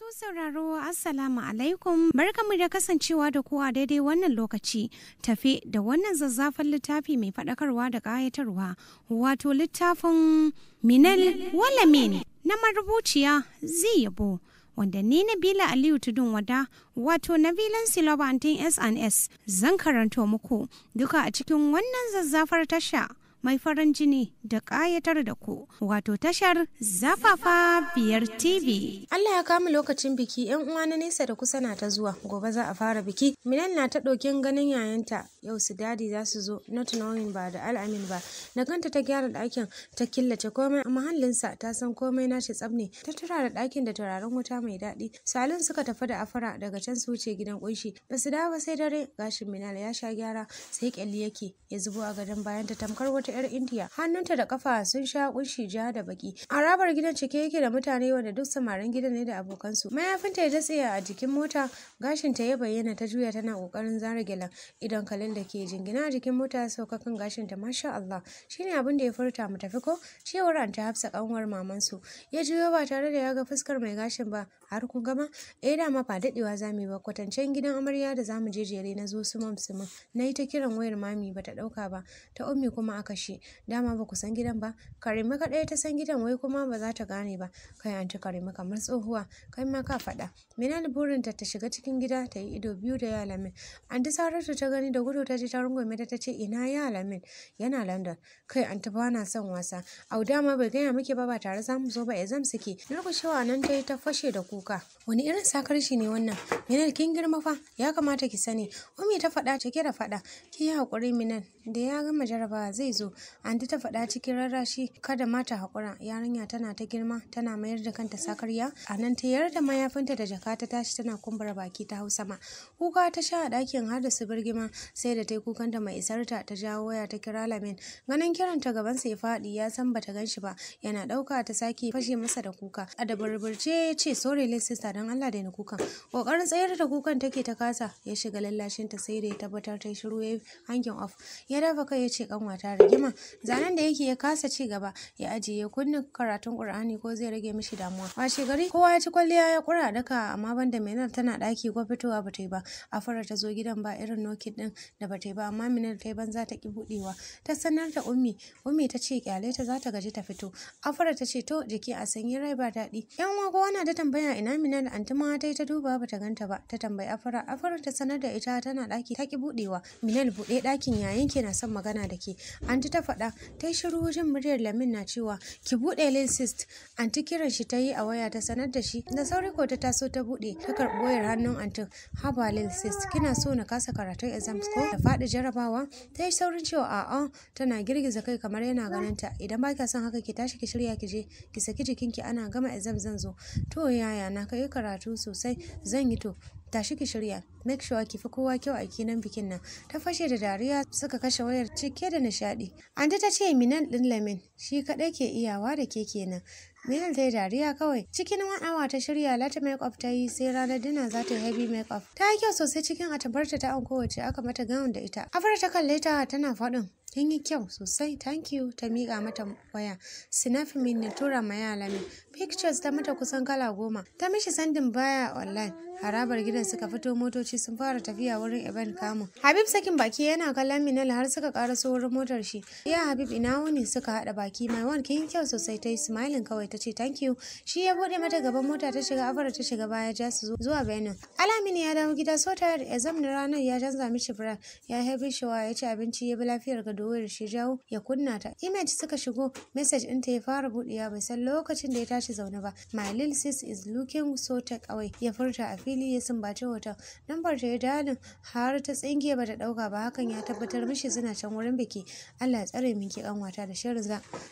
Masu sauraro, Assalamu alaikum, barkamu da kasancewa da ku a daidai wannan lokaci, tafe da wannan zazzafan littafi mai faɗakarwa da ƙayatarwa, wato littafin Minal Walamin na marubuciya Ziyabo, wanda ni Nabila Aliyu Tudun Wada, wato Nabilan Silaba Antin S&S, zan karanto muku duka a cikin wannan zazzafar tasha mai farin jini da ƙayatar da ku, wato tashar Zafafa 5 TV. Allah ya kama lokacin biki, yan uwa na nesa da kusa na ta zuwa, gobe za a fara biki. Minan na ta ɗokin ganin yayanta, yau su dadi za su zo, not knowing ba da Al'amin ba. Da kanta ta gyara ɗakin, ta killace komai a mahallinsa, ta san komai nashi tsaf ne. Ta turara ɗakin da turaren wuta mai daɗi. Salon suka tafi da Afara, daga can su wuce gidan ƙunshi. Ba su dawo ba sai dare, gashin Minal ya sha gyara, sai ƙyalli yake ya zubo a gadon bayan ta tamkar wata 'yar Indiya. Hannunta da kafa sun sha kunshi ja da baki. Harabar gidan cike yake da mutane, wanda duk samarin gidan ne da abokansu. Mayafinta ya datse a jikin mota, gashinta ya bayyana, ta juya tana kokarin zara gyalen. Idon Khalil da ke jingina a jikin mota ya sauka kan gashinta, masha Allah. Shine abin da ya furta, "Mu tafi ko?" Cewar Anta Hafsa, kanwar mamansu. Ya juyo ba tare da ya ga fuskar mai gashin ba. "Har kun gama?" "Eh, dama ba dadewa zamu yi ba, kwatancen gidan amarya da zamu je jere na zo su mam su. Na yi ta kiran wayar mami, bata dauka ba, ta Ummi kuma aka kashe. Dama ba ku san gidan ba." "Karime kaɗai ta san gidan, wai kuma ba za ta gane ba." "Kai, Anti Karime kamar tsohuwa." "Kai ma ka faɗa." Minal burinta ta shiga cikin gida ta yi ido biyu da Yalamin. Anti Saratu ta gani, da gudu ta je ta rungume ta, ta ce, "Ina Yalamin?" "Yana London." "Kai anti, ba na son wasa." "Au, dama bai gaya miki ba, ba tare za mu zo ba, exam suke." Durƙushewa nan ta yi ta fashe da kuka. "Wani irin sakarci ne wannan? Minal, kin girma fa, ya kamata ki sani," Ummi ta faɗa cike da faɗa. "Ki yi haƙuri Minal, da ya gama jarabawa zai zo," Anti ta faɗa cikin rarrashi. Kada ma ta haƙura, yarinya tana ta girma tana mayar da kanta sakarya. A nan ta yarda mayafinta da jaka, ta tashi tana kumbura baki ta hau sama. Kuka ta sha a ɗakin har da su birgima, sai da ta yi kukanta mai isarta, ta jawo waya ta kira Lamin. Ganin kiranta, gabansa ya faɗi, ya san bata gan shi ba. Yana ɗauka ta sake fashe masa da kuka. A da burburce ya ce, "Sorry little sister, don Allah daina kukan." Ƙoƙarin tsayar da kukan take, ta kasa. Ya shiga lallashinta, sai da ya tabbatar ta yi shiru ya hanging off. Ya dafa kai ya ce, "Kanwata rigima." Zanen da yake ya kasa ci gaba, ya ajiye, ya kunna karatun Qur'ani ko zai rage mishi damuwa. Washe gari kowa ya ci kwalliya ya kura daka, amma banda Minal, tana daki, ko fitowa bata yi ba. Afara ta zo gidan, ba irin knocking din da bata yi ba, amma Minal ta yi banza, ta ki budewa. Ta sanar da Ummi. Ummi ta ce, "Kyale ta, za ta gaji ta fito." Afara ta ce, "To." Jiki a sanyi, rai ba daɗi. Yan uwa kowa na ta tambaya ina Minal. Anti ma ta yi ta duba, bata ganta ba. Ta tambayi Afara, Afara ta sanar da ita tana daki, ta ki budewa. "Minal, buɗe ɗakin, yayin ki na son magana da ke," Anti ta faɗa. Ta yi shiru jin muryar Lamin na cewa, "Ki buɗe, lil sis." Anti kiran shi ta yi a waya ta sanar da shi. Da sauri ko ta taso ta buɗe, ta karɓi wayar hannun antin. "Haba lil sis, kina so na kasa karatun exams ko da faɗi jarabawa?" Ta yi saurin cewa a'a, tana girgiza kai kamar yana ganin ta. "Idan ba kya son haka, ki tashi ki shirya, ki je ki saki jikinki, ana gama exam zan zo." "To yaya na kai karatu sosai zan yi." "To tashi ki shirya, make sure ki fi kowa kyau a kinan bikin nan." Ta fashe da dariya, suka kashe wayar cike da nishadi. Anti ta ce, "Minal din Lamin shi kadai ke iyawa da ke kenan." Minal ta yi dariya kawai. Cikin one hour ta shirya, light makeup ta yi, sai ranar dinner za ta yi heavy makeup. Ta yi kyau sosai cikin atamfarta ta anko wacce aka mata gown da ita. Afra ta kalle ta tana faɗin, "Kin yi kyau sosai." "Thank you." Ta miƙa mata waya. "Snap min na tura ma Yalamin." Pictures ta mata kusan kala 10. Ta mishi sending, baya online. Harabar gidan suka fito, motoci sun fara tafiya wurin event kamun. Habib sakin baki yana kallon Minal har suka karaso wurin motar shi. "Ya Habib, ina wuni?" Suka haɗa baki. "My one, kin yi kyau sosai." Ta yi smiling kawai, ta ce, "Thank you." Shi ya buɗe mata gaban mota ta shiga, Afara ta shiga baya, ja su zuwa Benin. Alamin ya dawo gida so tired, exam na ranar ya canza mishi brain. Ya heavy shower, ya ci abinci, ya bi lafiyar gado, wayar shi jawo ya kunna ta. Image suka shigo, message ɗinta ya fara buɗewa, bai san lokacin da ya tashi zaune ba. "My little sis is looking so take away," ya furta a fili, ya sumbaci hoton. Lambar ta ya dialing har ta tsinke, bata dauka ba. Hakan ya tabbatar mishi suna can wurin biki. "Allah ya tsare minki kanwata da shirin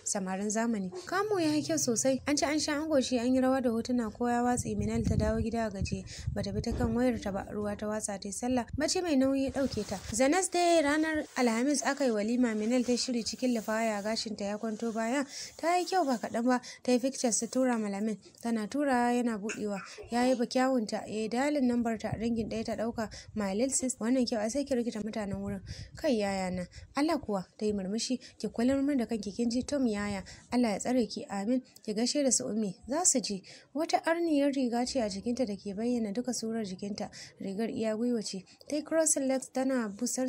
samarin zamani." Kamu ya yi kyau sosai. An ci, an sha, an goshi, an yi rawa da hotuna, ko ya watse. Minal ta dawo gida a gaje. Bata bi ta kan wayar ta ba, ruwa ta watsa, ta yi sallah. Bacci mai nauyi ya dauke ta. The next day, ranar Alhamis, aka yi walima. walima. Minal ta shiri cikin lifaya, gashinta ya kwanto baya, ta yi kyau ba kaɗan ba. Ta yi pictures ta tura malamin, tana tura yana buɗewa. Ya yi kyawunta, ya yi dialing nambar ta, ringing ɗaya ta ɗauka. "My little sis, wannan kyau ai sai ki rikita mutanen wurin." "Kai yaya na." "Allah kuwa," ta yi murmushi. "Ki kular min da kanki, kin ji?" "Tom yaya, Allah ya tsare ki." "Amin. Ki gaishe da su Ummi." "Za su ji." Wata arniyar riga ce a jikinta da ke bayyana duka surar jikinta. Rigar iya gwiwa ce. Ta yi crossing legs tana busar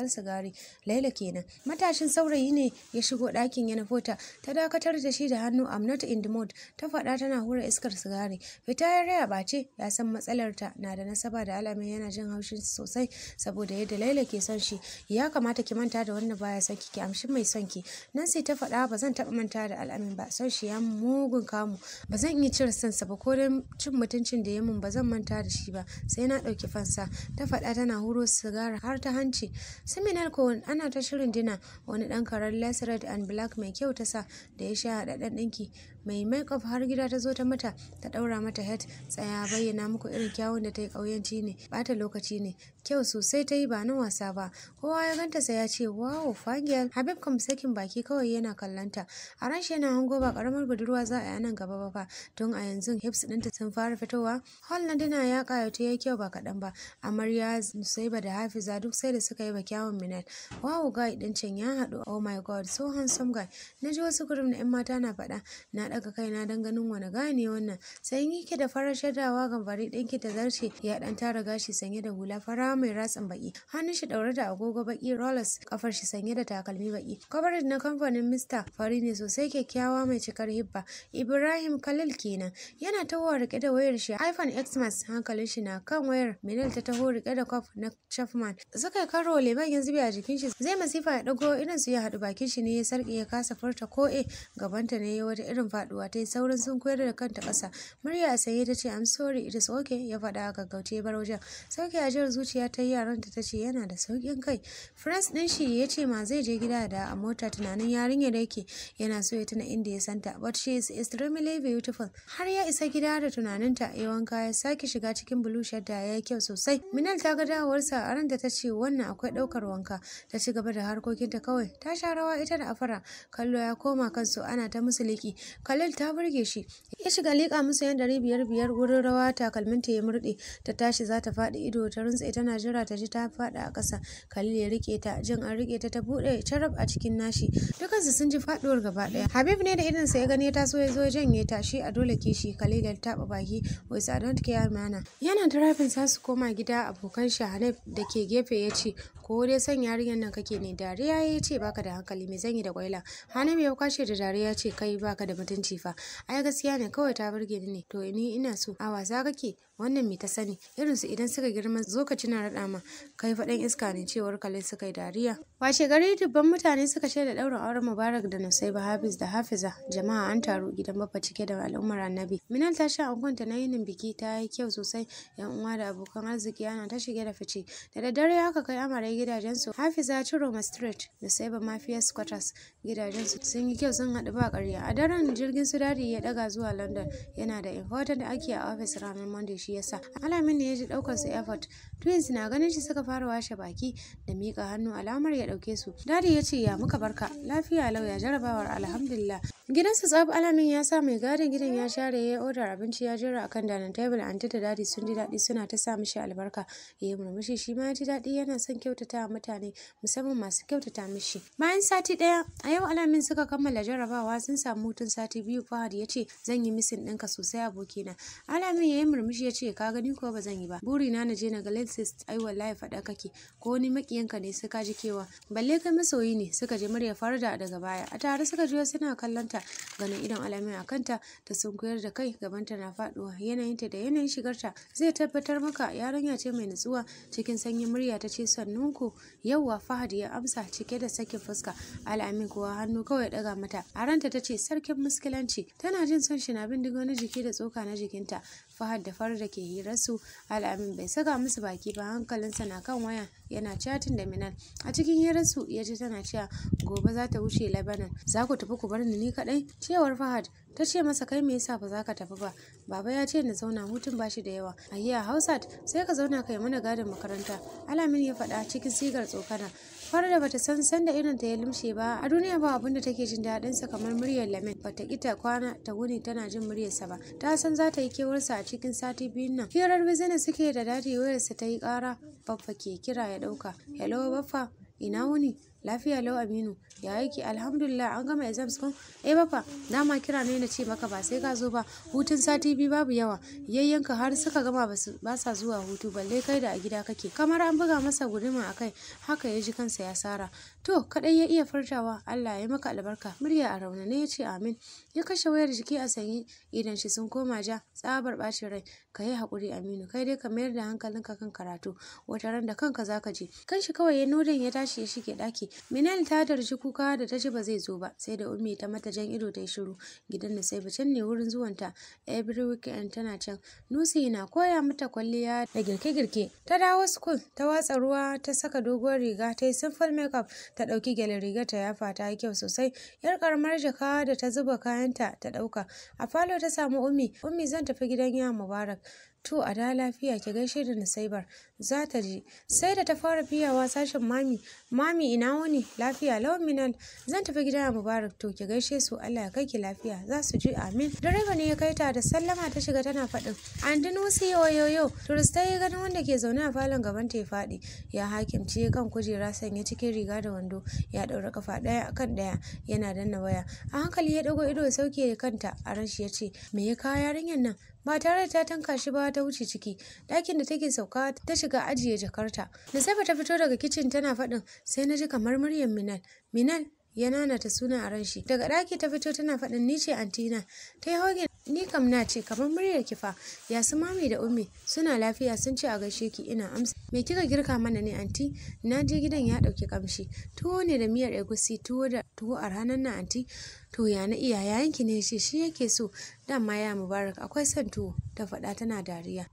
sigari. Laila kenan. Matashin saurayi ne ya shigo ɗakin ya nufo ta. Ta dakatar da shi da hannu. "I'm not in the mood," ta faɗa tana hura iskar sigari. Fita ya raya ɓace. Ya san matsalar ta na da nasaba da Alamin. Yana jin haushin sosai saboda yadda Laila ke son shi. "Ya kamata ki manta da wanda baya son ki, ki amshi mai son ki," Nancy ta faɗa. "Ba zan taɓa manta da Al'amin ba. Son shi ya mugun kamu. Ba zan iya cire sansa ba ko don cin mutuncin da ya mun. Ba zan manta da shi ba, sai na ɗauki fansa," ta faɗa tana huro sigara har ta hanci. Seminar ko ana ta shirin dinner. Wani ɗan karen lace red and black mai kyau ta sa da ya sha haɗaɗɗen ɗinki. Mai makeup har gida ta zo ta mata, ta ɗaura mata head. Tsaya bayyana muku irin kyawun da ta yi ƙauyanci ne, bata lokaci ne. Kyau sosai ta yi, ba na wasa ba. Kowa ya ganta sai ya ce, "Wow, fine." Habib kam sakin baki kawai yana kallanta. A ran shi yana hango ba karamar budurwa za a yi nan gaba ba fa, tun a yanzu hips ɗinta sun fara fitowa. Hall na dinner ya kayatu, ya kyau ba kaɗan ba. Amarya Nusaiba da Hafiza duk sai da suka yi ba kyawun Minal. "Wow, guy ɗin can ya haɗu. Oh my God, so handsome guy," na ji wasu group na 'yan mata na faɗa. Na ɗaga kaina don ganin wani guy ne wannan. Sai yake da farar shadawa gambari ɗinki ta zarce, ya ɗan tara gashi, sanye da hula fara mai ratsin baki, hannun shi ɗaure da agogo baki Rolex, kafar shi sanye da takalmi baki covered na kamfanin Mr. Fari ne sosai, kyakkyawa mai cikar hibba. Ibrahim Khalil kenan. Yana tahowa rike da wayar shi iPhone X Max. Hankalin shi na kan wayar. Minal ta taho rike da cup na Chapman. Suka karo, lemon ya zube a jikin shi. Zai masifa ya dago, irin su ya haɗu, bakin shi ne ya sarƙe, ya kasa furta ko e. Gabanta ne ya wata irin faduwa, ta yi saurin sun koyar da kanta ƙasa. Murya a sanye ta ce, "I'm sorry." "It is okay," ya faɗa a gaggauce ya bar wajen. Sauke ajiyar zuciya ta yi, yaranta ta ce, "Yana da sauƙin kai." Friends ɗin shi ya ce ma zai je gida da a mota. Tunanin yarinyar yake, yana so ya tuna inda ya santa, but she is extremely beautiful. Har ya isa gida da tunaninta. Ya wanka ya sake shiga cikin blue shadda, ya yi kyau sosai. Minal ta ga dawowarsa. A ranta ta ce, "Wannan akwai ɗaukar wanka." Ta ci gaba da harkokinta kawai. Ta sha rawa ita da Afara. Kallo ya koma kansu, ana ta musu liki. Khalil ta burge shi. Ya shiga liƙa musu yan 500 500 wurin rawa. Takalminta ya murɗe, ta tashi za ta faɗi. Ido ta runtse tana jira ta ji ta faɗi a ƙasa. Khalil ya rike ta. Jin an rike ta, ta buɗe carab a cikin nashi. Dukansu sun ji faɗuwar gaba ɗaya. Habib ne da idonsa ya gani ya taso, ya zo ya janye ta. Shi a dole kishi. Khalil ya taɓa baki, "Wai I don't care mana." Yana driving sa su koma gida. Abokan shi Hanif da ke gefe ya ce, "Ko dai son yarinyar nan kake ne?" Dariya ya ce, "Baka da hankali, me zan yi da kwaila?" Hanif ya kwashe da dariya ce, "Kai baka da mutunci fa." "Ai gaskiya ne, kawai ta burge ni ne." "To ni ina so." "A wasa kake? Wannan me ta sani? Irinsu idan suka girma zo ka ci na raɗa ma. Kai faɗan iska ne," cewar Khalil. Suka yi dariya. Washe gari dubban mutane suka shaida ɗaurin auren Mubarak da Nusaiba, Hafiz da Hafiza. Jama'a an taru, gidan Baffa cike da al'ummar Annabi. Minal ta sha ankonta na yinin biki, ta yi kyau sosai. Yan uwa da abokan arziki ana ta shige da fice. Da daddare aka kai amare gidajensu. Hafiza Chiroma Street, Nusaiba Mafia Quarters. Gidajensu sun yi kyau, sun haɗu ba ƙarya. A daren jirgin su Dadi ya ɗaga zuwa London. Yana da important aiki a office ranar Monday, shi yasa. Alamin ne ya ji ɗaukar su airport. Twins na ganin shi suka fara washe baki da miƙa hannu alamar ya ɗauke su. Dadi ya ce, "Ya muka barka?" "Lafiya lau. Ya jarabawar?" "Alhamdulillah." Gidansu tsab. Alamin ya sa mai gadin gidan ya share, ya yi odar abinci ya jera akan dining table. Anti da Dadi sun ji daɗi, suna ta sa mishi albarka. Ya yi murmushi, shi ma ya ji daɗi, yana son kyautata wa mutane, musamman masu kyautata mishi. Bayan sati ɗaya a yau Alamin suka kammala jarabawa, sun samu hutun sati 2. Fahad ya ce, "Zan yi missing ɗinka sosai, abokina." Alamin ya yi murmushi ya ce, "Ka gani ko ba zan yi ba. Burina na je na ga Lensis." "Ai wallahi faɗa kake. Ko wani maƙiyanka ne suka ji kewa. Balle kai masoyi ne," suka ji murya Farda daga baya. A tare suka juyo suna kallon ta. Ganin idon Alamin a kanta, ta sunkuyar da kai, gabanta na faɗuwa. Yanayinta da yanayin shigarta zai tabbatar maka yarinya ce mai nutsuwa. Cikin sanyin murya ta ce, "Sannunku." "Yauwa," Fahad ya amsa cike da sakin fuska. Alamin kuwa hannu kawai daga mata. A ranta ta ce, "Sarkin muskilanci." Tana jin son shi na bin duk wani jiki da tsoka na jikinta. Fahad da Farda ke hirarsu. Alamin bai saka musu baki ba, hankalinsa na kan waya yana chatting da Minal. A cikin hirarsu ya ji tana cewa gobe za ta wuce Lebanon. "Za ku tafi ku bar ni ni kaɗai," cewar Fahad. Ta ce masa, "Kai me yasa ba za ka tafi ba?" Baba ya ce na zauna, hutun bashi da yawa. Ayya Hausat, sai ka zauna kai mana gadin makaranta, Alamin ya faɗa cikin sigar tsokana. Farida bata san sanda irin ta ya lumshe ba. A duniya ba abin da take jin daɗin sa kamar muryar Lamin. Bata kita kwana ta wuni tana jin muryarsa ba. Ta san za ta yi kewarsa a cikin sati biyun nan. Hirar business suke da Dadi, wayarsa ta yi ƙara. Baffa ke kira, ya ɗauka. Hello Baffa, ina wuni? Lafiya lau Aminu, ya aiki? Alhamdulillah. An gama exams kun? Eh Baffa, dama kira ne na ce maka ba sai ka zo ba, hutun sati 2 babu yawa. Yayyanka har suka gama ba sa zuwa hutu, balle kai da a gida kake. Kamar an buga masa guduma a kai haka ya ji kansa ya sara. To kadai ya iya furtawa. Allah ya maka albarka. Murya a raunane ya ce amin. Ya kashe wayar jiki a sanyi, idan shi sun koma ja tsabar bacin rai. Ka yi hakuri Aminu, kai dai ka mayar da hankalinka kan karatu, wata ran da kanka zaka je. Kanshi kawai ya nodin, ya tashi ya shige daki. Minal ta darji kuka da ta ji ba zai zo ba, sai da Ummi ta mata jan ido ta yi shiru. Gidan da sai can ne wurin zuwanta, every weekend tana can. Nusi na koya mata kwalliya da girke-girke. Ta dawo school, ta watsa ruwa, ta saka doguwar riga, ta yi simple makeup, ta ɗauki gyalen rigar ta yafa, ta yi kyau sosai. Yar karamar jaka da ta zuba kayanta ta ɗauka. A falo ta samu Ummi. Ummi, zan tafi gidan ya Mubarak. To a da lafiya, ki gaishe da Nusaibar, za ta ji. Sai da ta fara fiyawa sashen Mami. Mami, ina wuni? Lafiya lau Minal, zan tafi gidan Mubarak. To ki gaishe su, Allah ya kai ki lafiya, za su ji. Amin. Direba ne ya kai ta, da sallama ta shiga tana faɗin Anti Nusi, yoyoyo. Turista ya ganin wanda ke zaune a falon, gaban ta ya faɗi. Ya hakimce kan kujera sanye cikin riga da wando, ya ɗaura kafa ɗaya akan ɗaya yana danna waya. A hankali ya ɗago ido ya sauke kanta. A ran shi ya ce, me ya kawo yarinyar nan? Ba tare da ta tanka shi ba ta wuce ciki ɗakin da take sauka, ta shiga ajiye jakarta. Nasiba ta fito daga kicin tana faɗin, sai na ji kamar muryar Minal. Minal, ya nanata suna a ran shi. Daga ɗaki ta fito tana faɗin, ni ce antina. Ta yi hoge, ni kam na ce kamar muryar kifa. Ya su Mami da Ummi? Suna lafiya, sun ce a gaishe ki. Ina amsa. Me kika girka mana ne anti? Na je gidan ya ɗauki kamshi. Tuwo ne da miyar egusi. Tuwo da tuwo a ranar nan anti? To ya na iya, yayanki ne ce shi yake so. Dama ya Mubarak akwai son tuwo, ta faɗa tana dariya.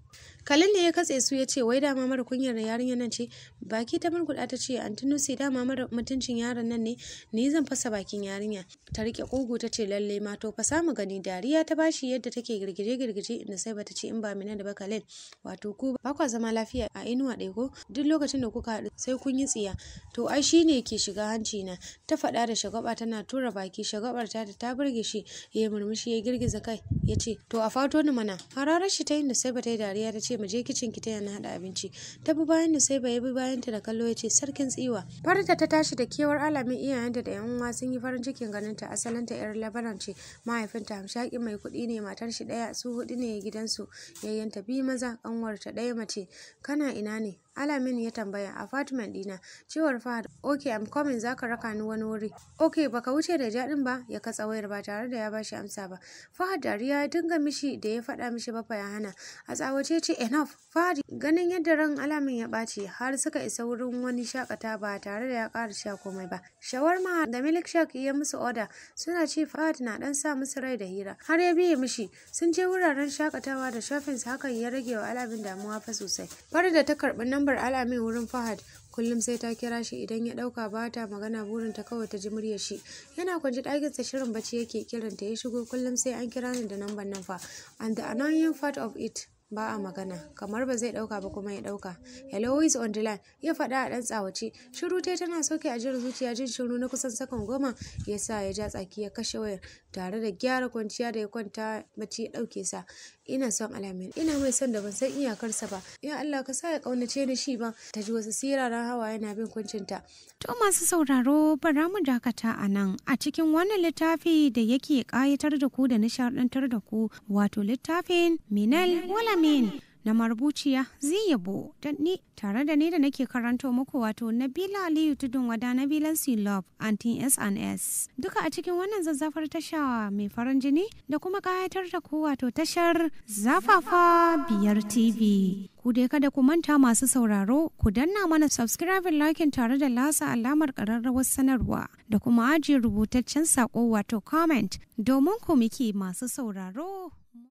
Kalin ne ya katse su ya ce, wai dama mara kunyar yarinyar nan ce? Baki ta murguɗa ta ce, Anti Nusi, dama mara mutuncin yaron nan ne, ni zan fasa bakin yarinya. Ta rike kugu ta ce, lalle ma, to fasa mu gani. Dariya ta bashi yadda take girgije girgije inda sai bata ce in ba Mina da Bakalin. Wato ku ba kwa zama lafiya a inuwa ɗaya ko? Duk lokacin da kuka haɗu sai kun yi tsiya. To ai shine ke shiga hanci na, ta faɗa da shagwaba tana tura baki. Shagwabar ta ta burge shi, ya murmushi ya girgiza kai ya ce, to a fato ni mana. Hararar shi ta yin da sai bata yi dariya ta ce, mu je kicin ki taya na haɗa abinci. Ta bi bayan da sai ya bi bayan ta da kallo ya ce, sarkin tsiwa. Farida ta tashi da kewar Alamin. Iyayenta da yan uwa sun yi farin cikin ganin ta. Asalinta yar Lebanon ce. Mahaifinta hamshakin mai kuɗi ne, matar shi ɗaya, su huɗu ne gidansu. Yayyanta biyu maza, ƙanwarta ɗaya mace. Kana ina ne? Alamin ya tambaya. Apartment dina, cewar Fahad. Okay, I'm coming, zaka raka ni wani wuri. Okay, baka wuce da jaɗin ba. Ya katsa wayar ba tare da ya bashi amsa ba. Fahad dariya ya dinga mishi da ya faɗa mishi Bafa ya hana. A tsawace ce, enough Fahad. Ganin yadda ran Alamin ya ɓaci, har suka isa wurin wani shakata ba tare da ya ƙara sha komai ba. Shawarma da milkshake ya musu order, suna ci Fahad na dan sa musu rai da hira. Har ya biye mishi sun je wuraren shakatawa da shopping, hakan ya rage wa Alamin damuwa fa sosai. Farida ta karɓi lambar Alamin wurin Fahad. Kullum sai ta kira shi, idan ya dauka ba ta magana, burinta kawai ta ji muryar shi. Yana kwance ɗakinsa shirin bacci yake, kiranta ya shigo. Kullum sai an kira ni da lambar nan fa. And the annoying part of it, ba a magana, kamar ba zai dauka ba kuma ya dauka. Hello, is on the line? Ya faɗa a ɗan tsawace. Shiru tai tana sauke ajiyar zuciya. Jin shiru na kusan sakan 10 ya sa ya ja tsaki ya kashe wayar tare da gyara kwanciya. Da ya kwanta bacci ya ɗauke sa. Ina son Alamin, ina mai son da ban san iyakarsa ba. Ya Allah, ka sa ya kaunace ni shi ba. Ta ji wasu siraran hawa yana bin kuncinta. To masu sauraro, bara mu dakata a nan a cikin wannan littafi da yake ƙayatar da ku da nishaɗantar da ku, wato littafin Minal Walamin na marubuciya Ziyabo, da ni tare da ni da nake karanto muku, wato Nabila Aliyu Tudun Wada, Nabilan C Love Anti S&S, duka a cikin wannan zazzafar tasha mai farin jini da kuma ƙayatar da ku, wato tashar Zafafa Biyar TV. Ku dai kada ku manta masu sauraro, ku danna mana subscribe, liking tare da lasa alamar ƙararrawar sanarwa da kuma ajiye rubutaccen sako, wato comment, domin ku muke masu sauraro.